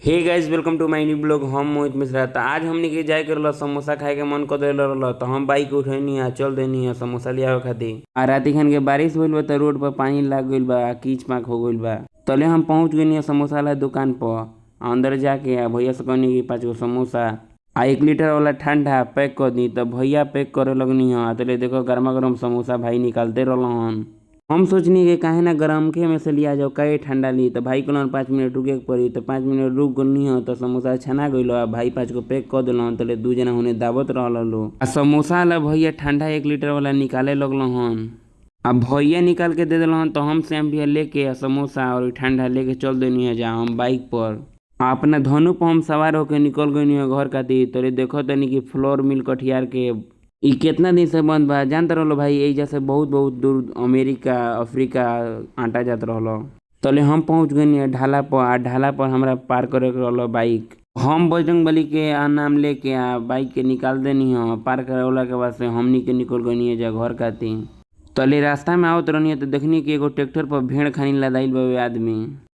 Hey guys, welcome to my new blog. हम मोहित मिश्रा। त आज हमनी के जाए के रहल, समोसा खाए के मन कर देले रहल, त हम बाइक उठैनी आ चल देनी आ समोसा लियावे खातिर। आ राती खन के बारिश भइल बा त रोड पर पानी लाग गइल बा आ कीच पाक हो गइल बा। तले हम पहुंच गइनी समोसा वाला दुकान पर। अंदर जाके आ भैया से कहनी कि 5 गो समोसा आ 1 लीटर वाला ठंडा पैक कर दी। त भैया पैक करे लगनी ह। तले देखो गर्मा गर्म समोसा भाई निकालते रहलन। हम सोचनी कि काहे ना गरम के में से लिया जाओ, काहे ठंडा ली। त भाई कहलन 5 मिनट रुके के पड़ी। त 5 मिनट रुक गनी ह त समोसा छना गइल आ भाई 5 गो पैक कर देलन। तले 2 जना होने दावत रहल लो। आ समोसा वाला भैया ठंडा 1 लीटर वाला निकाले लगलन। आ भैया निकाल के दे देलन त हम श्याम भैया लेके आ समोसा और ठंडा लेके चल देनी है जा हम बाइक पर। आ अपना धनु पर हम सवार होके निकल गइनी है घर खातिर। तले देखो तनी कि फ्लोर मिल कटिहार के इ केतना दिन से बंद बा। जानत रहलो भाई, एइजा से बहुत बहुत दूर अमेरिका अफ्रीका आटा जात रहलो। तले हम पहुंच गइनी ढाला पर। आ ढाला पर हमरा पार करे के रहलो बाइक। हम बजरंगबली के आ नाम लेके आ बाइक के निकाल देनी ह। पार करे के बाद से हमनी के निकल गइनी है जा घर खातिर। तले रास्ता में आवत रहनी त देखनी कि एगो ट्रैक्टर पर भेड़ खानी लदाइल बावे आदमी।